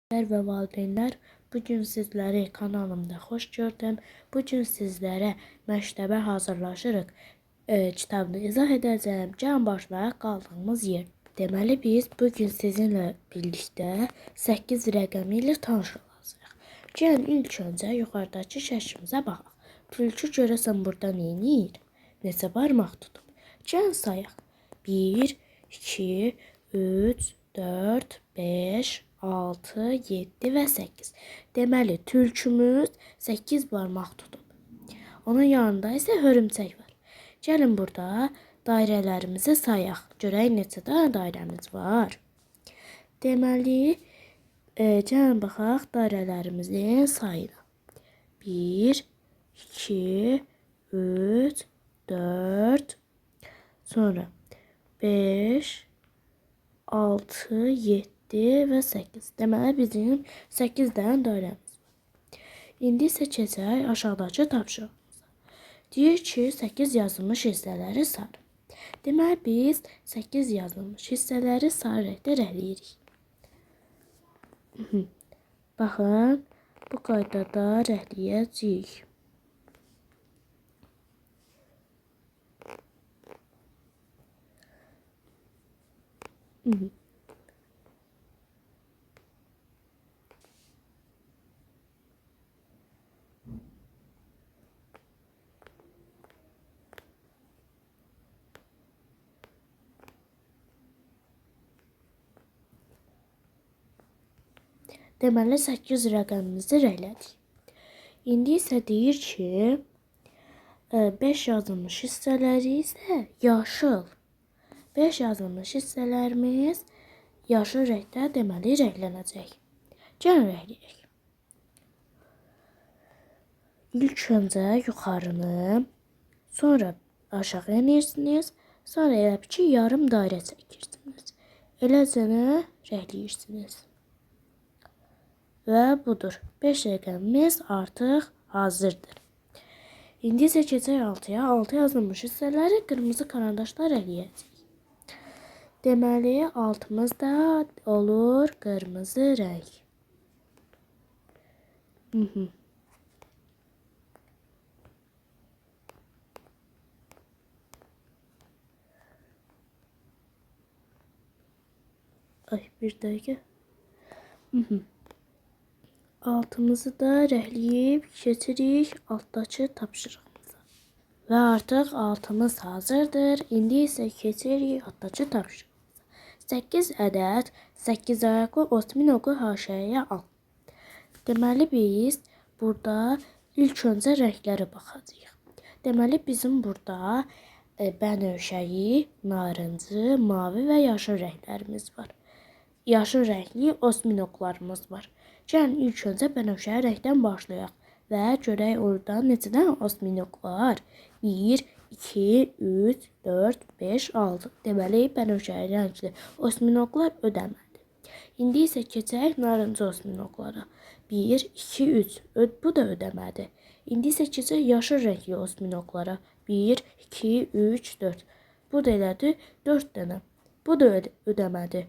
Və valideynlər, bugün sizləri kanalımda xoş gördüm. Bugün sizlərə məktəbə hazırlaşırıq kitabını izah edəcəyim. Gəlin başlayaq qaldığımız yer. Deməli biz bugün sizinlə birlikdə 8 rəqəmi ilə tanış olacağıq. Gəlin ilk öncə yuxarıdakı şəklimizə baxaq. Tülkü görəsən burada nə edir? Neçə barmaq tutub? Gəlin sayaq. 1, 2, 3, 4, 5, 6, 7 və 8. Deməli, tülkümüz 8 barmaq tutub. Onun yanında isə hörümçək var. Gəlin burada dairələrimizi sayaq. Görək neçə dənə dairəmiz var. Deməli, gəlin baxaq dairələrimizin sayına. 1, 2, 3, 4, sonra 5, 6, 7 və 8. Deməli, bizim 8 dənə dairəmiz var. İndi isə keçək aşağıdakı tapşırığımıza. Deyir ki, 8 yazılmış hissələri sarı. Deməli, biz 8 yazılmış hissələri sarı rəngdə rəngləyirik. Baxın, bu qaydada rəngləyəcəyik. Deməli 8 rəqəmimizi rənglədik. İndi isə deyir ki, 5 yazılmış hissələri isə yaşıl. 5 yazılmış hissələrimiz yaşıl rəngdə deməli rənglənəcək. Gəlin rəngləyək. İlk öncə yuxarını, sonra aşağı enirsiniz, sonra elə bil ki, yarım dairə çəkirsiniz. Eləcə rəngləyirsiniz. Və budur. 5 rəqəmimiz artıq hazırdır. İndi isə keçək 6-ya. 6 yazılmış hissələri qırmızı karandaşla rəngləyəcəyik. Deməli, altımız da olur qırmızı rəng. Ay, bir dəqiqə. Altımızı da rəngləyib keçirik altdakı tapşırığımıza. Və artıq altımız hazırdır. İndi isə keçirik altdakı tapşırığımıza. 8 ədəd 8 ayaqlı osminoqu haşiyəyə al. Deməli, biz burada ilk öncə rənglərə baxacağıq. Deməli, bizim burada bənövşəyi, narıncı, mavi və yaşıl rənglərimiz var. Yaşıl rəngli osminoqlarımız var. Gəlin ilk öncə bənövşəyi rəngdən başlayaq və görək orada neçə dənə osminoq var. 1, 2, 3, 4, 5, 6. Deməli, bənövşəyi rəngli osminoqlar ödəmədi. İndi isə keçək narıncı osminoqlara. 1, 2, 3. Bu da ödəmədi. İndi isə keçək yaşıl rəngli osminoqlara. 1, 2, 3, 4. Bu da elədi 4 dənə. Bu da ödəmədi.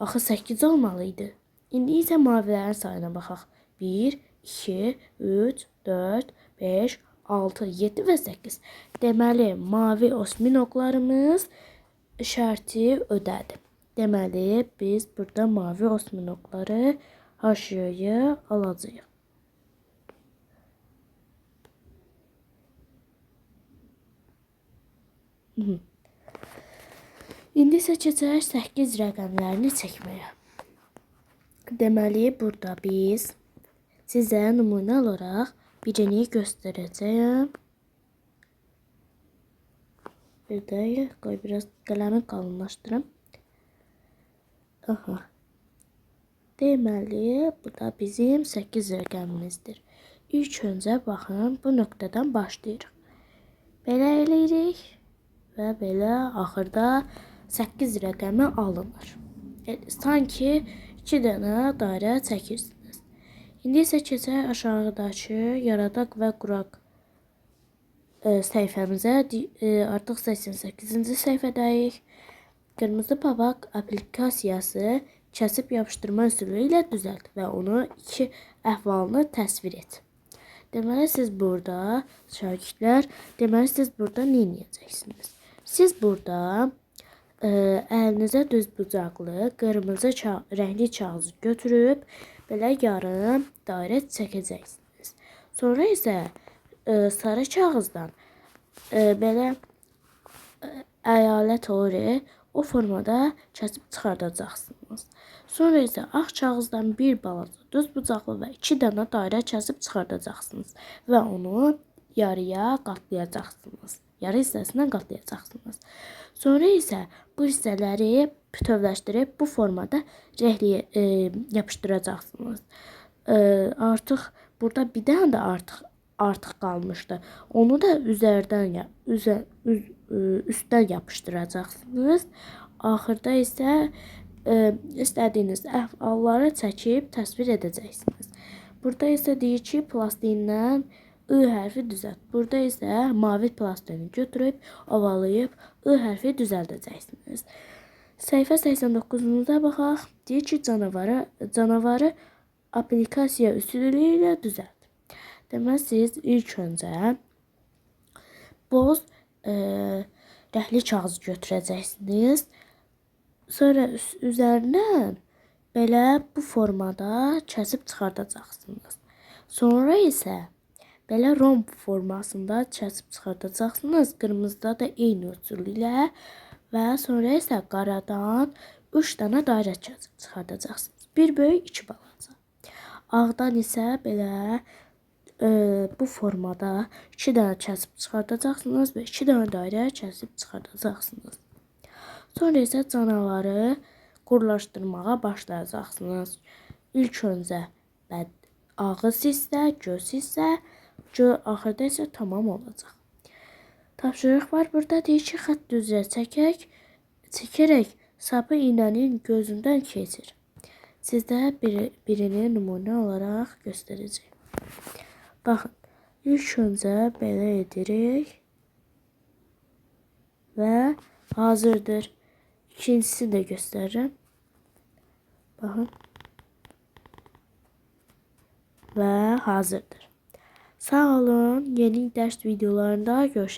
Axı 8 olmalı idi. İndi isə mavilərin sayına baxaq. 1, 2, 3, 4, 5, 6, 7 və 8. Deməli, mavi osminoqlarımız şərti ödədi. Deməli, biz burada mavi osminoqları haşiyəyə alacağıq. İndi isə keçək 8 rəqəmlərini çəkməyə. Deməli, burada biz sizə nümunə olaraq birini göstərəcəyəm. Bir dəqiqə, qoy biraz qələmi qalınlaşdırım. Aha. Deməli, bu da bizim 8 rəqəmimizdir. İlk öncə baxın, bu nöqtədən başlayırıq. Belə eləyirik və belə axırda 8 rəqəmi alınır. Sanki 2 dənə dairə çəkirsiniz. İndi isə keçək aşağıdakı yaradaq və quraq səhifəmizə. Artıq 88-ci səhifədəyik. Qırmızı Papaq aplikasiyası Kəsib yapışdırma üsulu ilə düzəlt və onu iki əhvalını təsvir et. Deməli siz burada şagirdlər, deməli siz burada nə edəcəksiniz? Siz burada əlinizə düz bucaqlı qırmızı rəngli kağızı götürüb belə yarım dairə çəkəcəksiniz. Sonra isə sarı kağızdan belə əyalət olur, o formada kəsib çıxardacaqsınız. Sonra isə ağ kağızdan bir balaca düz bucaqlı və 2 dənə dairə kəsib çıxardacaqsınız və onu yarıya qatlayacaqsınız. Yarı hissəsindən qatlayacaqsınız. Sonra isə bu hissələri bütövləşdirib bu formada rəngli yapışdıracaqsınız. Artıq burada bir dənə də artıq qalmışdı. Onu da üzərdən üstdən yapışdıracaqsınız. Axırda isə istədiyiniz əhvalları çəkib təsvir edəcəksiniz. Burada isə deyir ki, plastindən I hərfi düzəlt. Burada isə mavi plastilini götürüb ovalayıb I hərfi düzəldəcəksiniz. Səhifə 89-da baxaq. Deyir ki, canavarı applikasiya üsulu ilə düzəlt. Deməli siz ilk öncə boz rəngli kağız götürəcəksiniz. Sonra üzərindən belə bu formada kəsib çıxardacaqsınız. Sonra isə belə romb formasında kəsib çıxardacaqsınız. Qırmızıda da eyni üsul ilə və sonra isə qaradan 3 dənə dairə kəsib çıxardacaqsınız. Bir böyük, iki balaca. Ağdan isə belə bu formada 2 dənə kəsib çıxardacaqsınız və 2 dənə dairə kəsib çıxardacaqsınız. Sonra isə canavarı qurlaşdırmağa başlayacaqsınız. İlk öncə ağız hissə, göz hissə, axırda isə tamam olacaq. Tapşırıq var burada, deyir ki, xətt üzrə çəkərək sapı iynənin gözündən keçir. Sizdə birini nümunə olaraq göstərəcəyim. Baxın, ilk öncə belə edirik və hazırdır. İkincisini də göstərirəm. Baxın. Və hazırdır. Sağ olun. Yeni dərs videolarında görüşənə.